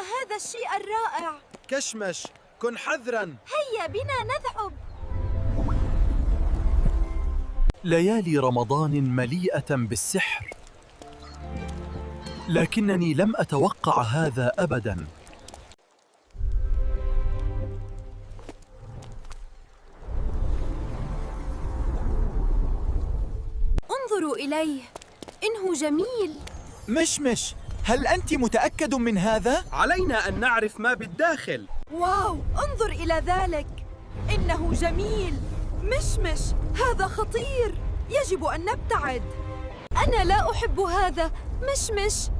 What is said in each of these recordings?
هذا الشيء الرائع؟ كشمش، كن حذراً. هيا بنا نذهب. ليالي رمضان مليئة بالسحر، لكنني لم أتوقع هذا أبداً. انظروا إليه، إنه جميل. مشمش، هل أنت متأكد من هذا؟ علينا أن نعرف ما بالداخل. واو، انظر إلى ذلك، إنه جميل. مشمش، هذا خطير، يجب أن نبتعد. أنا لا أحب هذا، مشمش.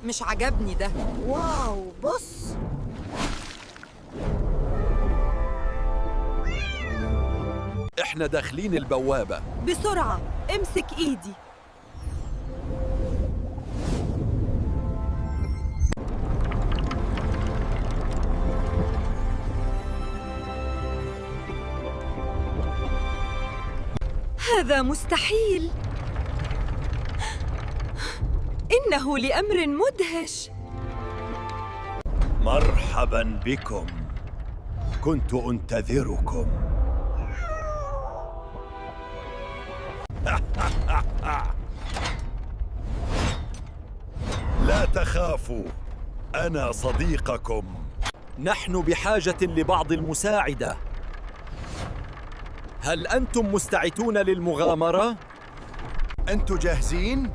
مش عجبني ده. واو، بص. إحنا داخلين البوابة. بسرعة، امسك إيدي. هذا مستحيل. إنه لأمر مدهش. مرحبا بكم، كنت أنتظركم. لا تخافوا، أنا صديقكم. نحن بحاجة لبعض المساعدة. هل أنتم مستعدون للمغامرة؟ أنتم جاهزين؟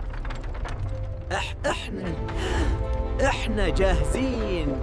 إحنا جاهزين.